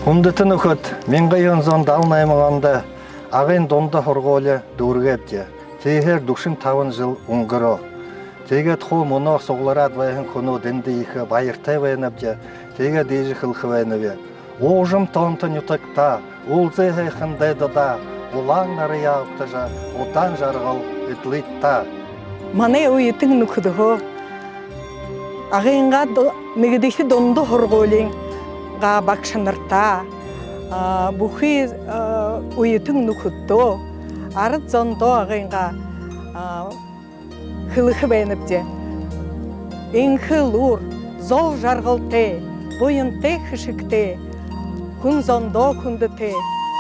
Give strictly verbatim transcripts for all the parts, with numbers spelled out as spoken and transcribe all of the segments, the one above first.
Хүндэтэ нүхэд, мянга юһэн зуун далан найман ондо Агын дунда һургуули дүүргээбди. Тиихэдэ дүшэн табан жэл үнгэрөө. Тиигээд хуу мүнөө суглараад байһан хүнүүд эндэ ехэ баяртай байнабди. Тиигээд иигэжэ хэлэхэ байнаб: уужам тоонто нютагтаа, үлзы һайхан дайдадаа, улаан нараяа угтажа, удаан жаргал эдлыт даа. Манай үетэн нүхэдһөө, Агынгаа ду-, нэгэдэхи дунда һургуулиингаа багшанартаа, а, бүхы, а, үетэн нүхэдтөө, арад зондоо Агынгаа, а, хэлэхэ байнабди: энхэ элүүр, зол жаргалтай, буянтай хэшэгтэй, хүн зондоо хүндэтэй,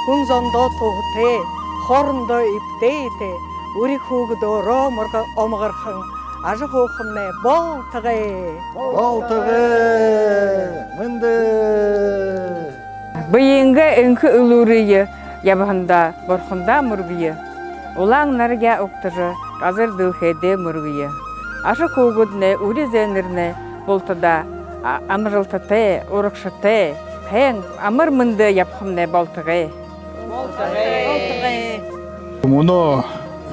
хүн зондоо туһатай, хоорондоо эбтэй эетэй, үри хүүгэдөөрөө оморго-, омогорхон ажаһуухамнай болтогой. Болтогой! Мэндэ! Бэеынгээ энхэ элүүрые ябаһандаа бурхандаа мүргэе. Улаан нараяа угтажа, газар дэлхэйдээ мүргэе. Аша хүүгэднай, үри зээнэрнай бултадаа а-, амжалтатай, урагшатай, һайн, амар мэндэ ябахамнай болтогой. Мүнөө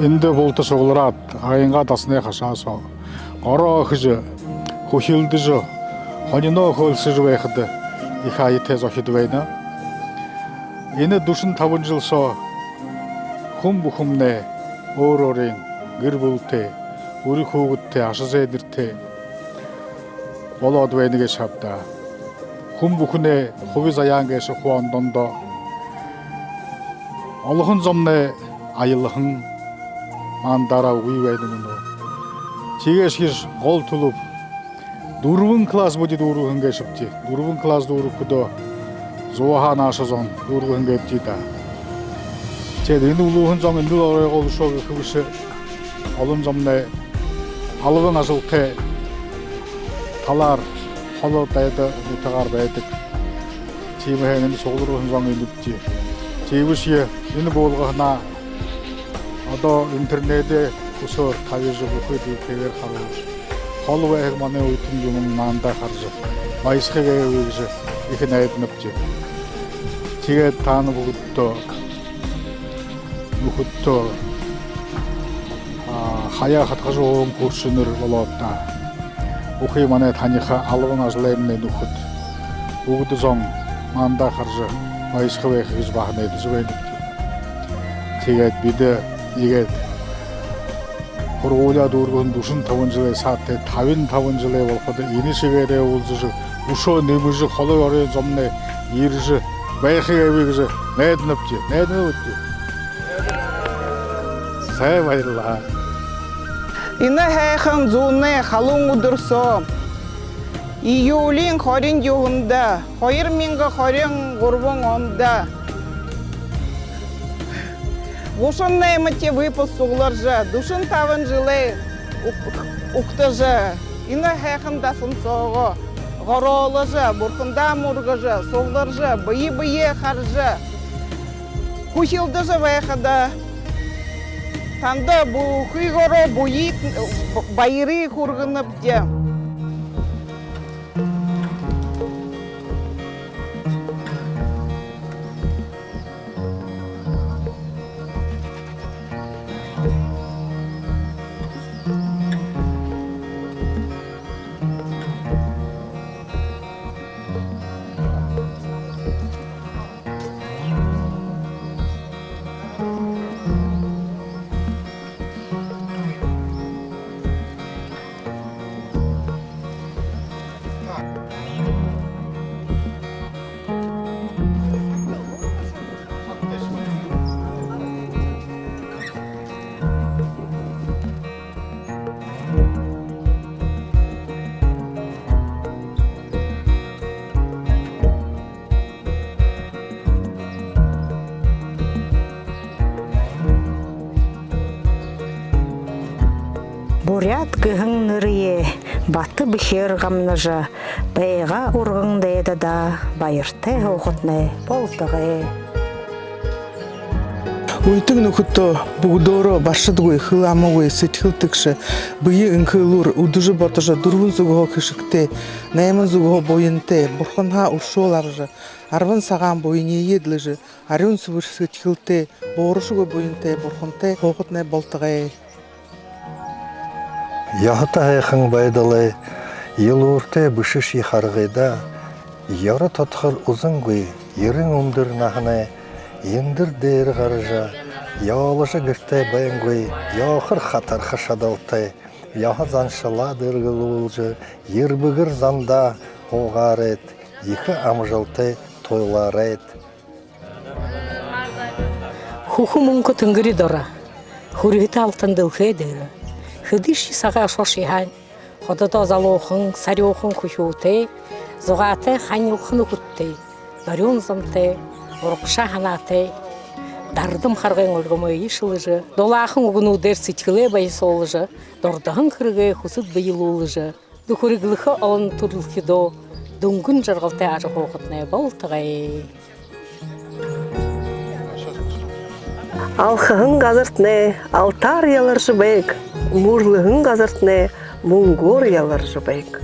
эндэ булта суглараад, Агынгаа дасанай хашаа соо гороо хэжэ, хүхилдэжэ, хониной хөөлсэжэ байхада ехэ аятай зохид байна. Энэ дүшэн табан жэл соо хүн бүхэмнай өөр өөрын гэр бүлэтэй, үри хүүгэдтэй, аша зээнэртэй болоод байна гээшэ ааб даа. Хүн бүхэнэй хуби заяан гээшэ хуу ондоондоо. Олохон зомнай аялаһан, маанадаараа үгы байна мүнөө. Тиигээшье гээшэ гол түлэб: дүрбэн класс бидэ дүүргэһэн гээшэбди. Дүрбэн класс дүүргэхэдөө зууһаа нааша зон дүүргэһэн гээбди даа. Тиигээд энэ үлүүһэн зон эндэл оройгоо үлэшөө гэхэ бэшэ. Олон зомнай албан ажалтай, талаар холо дайда нютагаар байдаг. Тиимэһээ энэ сугларһан зон энэбди. Тиибэшье энэ буулгаһанаа одоо интернедэй хүсөөр табижа, бүхы дэлхэйгээр харуулжа, холо байһан манай үетэн юумэн маанадаа хаража, баясаха гээб гэжэ ехэ найданабди. Тиигээд таанад бүгэдэтөө, нүхэдтөө, а, хаяа хадхажа һууһан хүршэнэр болоод даа. Бүхы манай таниха албан ажалаймнай нүхэд, бүгэдэ зон маанадаа хаража, баясаха байха гэжэ баһа найдажа байнабди. Тиигээд бидэ иигээд һургуулияа дүүргэһэн дүшэн табан жэлэй саада, табин табан жэлэй болоходо, энэ шэгээрээ уулзажа, үшөө нэмэжэ, холо орой зомнай ерэжэ байха гээб гэжэ найданабди. Найданабди. Сайн, баярлаа. Энэ һайхан зунай халуун үдэр соо, июлиин хорин юһэндэ, хоёр мянга хорин гурбан ондо гушан наймадахи выпуск сугларжа, дүшэн табан жэлээ уг-, угтажа, энэ һайхан дасан соогоо гороо оложо, бурхандаа мүргэжэ, сугларжа, бэе бэеэ хаража, хүхилдэжэ байхада, танда бүхыгөөрөө бэе баярые хүргэнэбди. Буряад гэһэн нэрые бата бэхеэр гамнажа, байгаа урган дайдадаа баяртай һуухатнай болтогой. Уйтаг нүхэдтөө, бүгэдөөрөө баршадгүй, хэл амагүй, сэдьхэл тэгшэ, бэе энхэлүүр, үдэжэ бодожо, дүрбэн зүгһөө хэшэгтэй, найман зүгһөө буянтай, бурханһаа үршөөл абажа, арбан сагаан буяниие эдлэжэ, арюун сэбэр сэдьхэлтэй, буурашагүй буянтай, бурхантай һуухатнай болтогой. Ёһотой һайхан байдалай, елүүртэй бэшэшье харгыда, ёро тодхор үзэнгүй, ерэн үндэр наһанай эндэр дээрэ гаража, ёолошо гэртээ байнгүй, ёохор хатарха шадалтай, ёһо заншалаа дэргэлүүлжэ, ербэгэр зандаа һуугаарайт, ехэ амжалтай туйлаарайт. Хүхэ мүнхэ тэнгэри доро, хүрьһэтэ алтан дэлхэй дээрэ, хэдышье сагаа шош яһаань, хододоо залуухан, сарюухан хүхюутэй, зугаатай, ханилха нүхэдтэй, дорюун зонтой, урагшаа һанаатай, дардам харгын ульгамые шэлэжэ, дулаахан үгэнүүдээр сэдьхэлээ баясуулжа, дурдаһан хэрэгээ хүсэд бэелүүлжэ, дүхэриг лэхэ олон түрэлхидөө дүнгэн жаргалтай ажаһуухатнай болтогой. Алхаһан газартнай алтаар яларжа байг, мүрлэһэн газартнай мүнгөөр яларжа байг.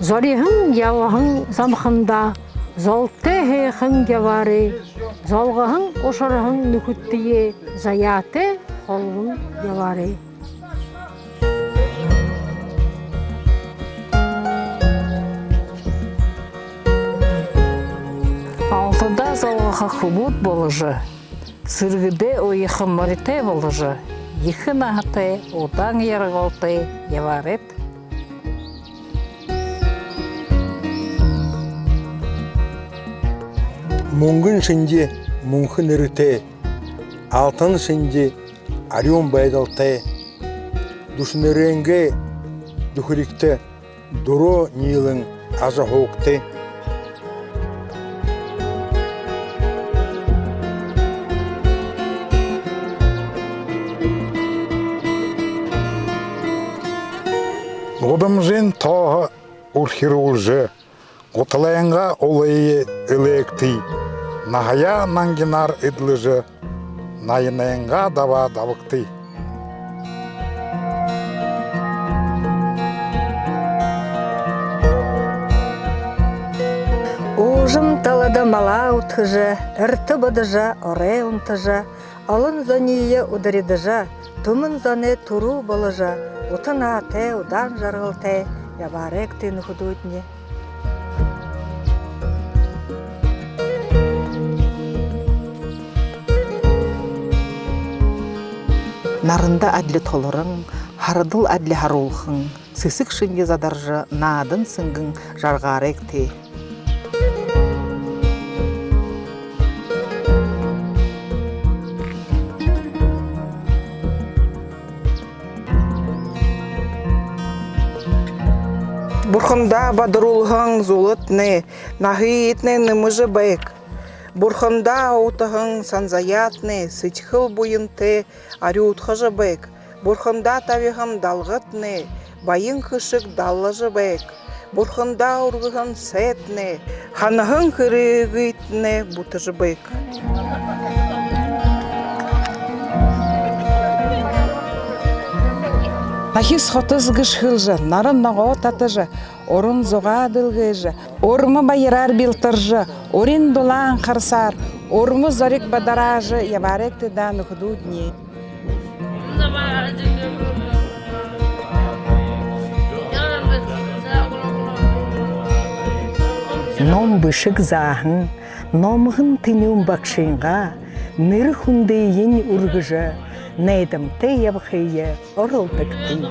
Зориһон ябаһан замхандаа золтой һайхан ябаарай, золгоһон ушарһан нүхэдтэеэ заяатай холбон ябаарай. Алтадаа золгохо хүбүүд боложо, сэргэдээ уяха моритой боложо, ехэ наһатай, удаан яргалтай ябаарайт. Мүнгэн шэнги мүнхэ нэрэтэй, алтан шэнги арюун байдалтай, дүшэнэрэйнгээ дүхэригтэ дүрөө ниилэн ажаһуугты. Гудамжын тооһо үрхирүүлжэ, гуталайнгаа улые элээгты, наһаяа нангинаар эдлэжэ, наянайнгаа дабаа дабагты. Уужам талада малаа үдхэжэ, эртэ бодожо, орой унтажа, олон зониие ударидажа, түмэн зоной түрүү боложо, ута наһатай, удаан жаргалтай ябаарайгты, нүхэдүүдни. Наранда адли толорон, һарадал адли һаруулхан, сэсэг шэнги задаржа, наадан сэнгэн жаргаарайгты. Бурхандаа бадаруулһан зулатнай наһыетнай нэмэжэ байг. Бурхандаа утаһан санзаяатнай сэдьхэл буянтай арюудхажа байг. Бурхандаа табиһан далгатнай баян хэшэг даллажа байг. Бурхандаа үргэһэн сайтнай, һанаһан хэрэгыетнай бүтэжэ байг. Нахис хотос гэшхэлжэ, наран ногоо татажа, уран зугаа дэлгэжэ, урма баяраар бялтаржа, урин дулаан харасаар, урма зориг бадараажа ябаарайгты даа, нүхэдүүдни. Ном бэшэг зааһан номгон тэнюун багшынгаа нэрэ хүндыень үргэжэ, найдамтай ябахые оролдогты.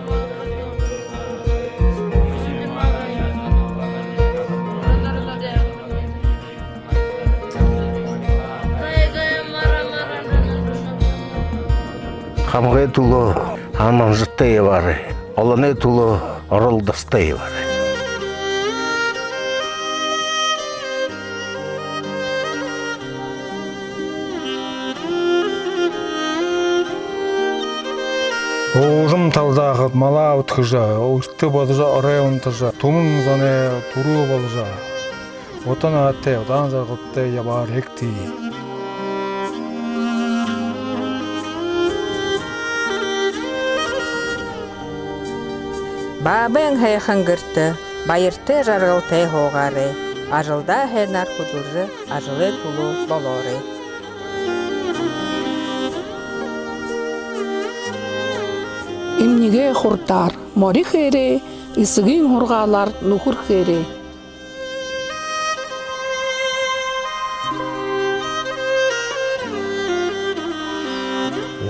Хамагай түлөө һанамжатай ябаарай, олоной түлөө оролдосотой ябаарай. Уужам талада малаа үдхэжэ, эртэ бодожо, орой унтажа, түмэн зоной түрүү боложо, Ута наһатай, удаан жаргалтай ябаарайгты. Баабайн һайхан гэртэ баяртай жаргалтай һуугаарай. Ажалдаа һайнаар хүдэлжэ, ажалай түлөө болоорой. Эмнигэй хурдаар мори хээрэй, эсэгын һургаалаар нүхэр хээрэй.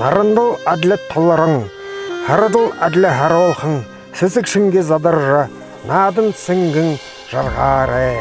Нарандал адли толорон, һарадал адли һаруулхан, сэсэг шэнги задаржа, наадан сэнгэн жаргаарай.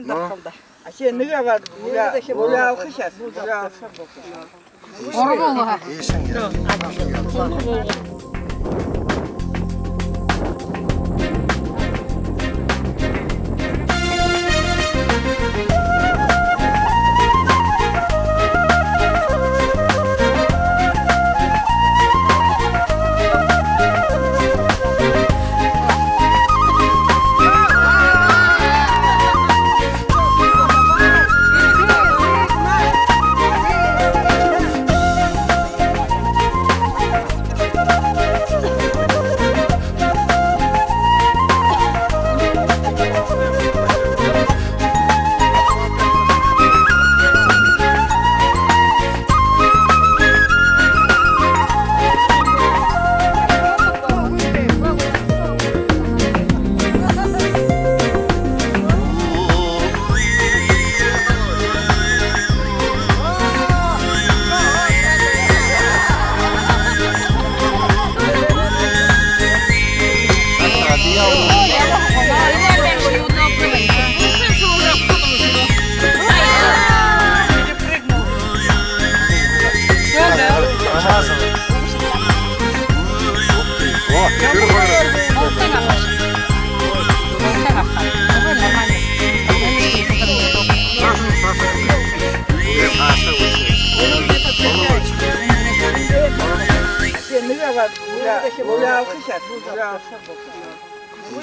Дархалда. Ачаа, нэгэ абаад, бүлэ, бүлэ алха сейчас, бүлэ алха. Ургуулга.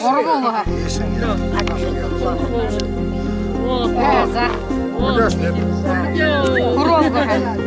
Ургуулга. Э, за. Ургуулга.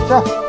баяртай.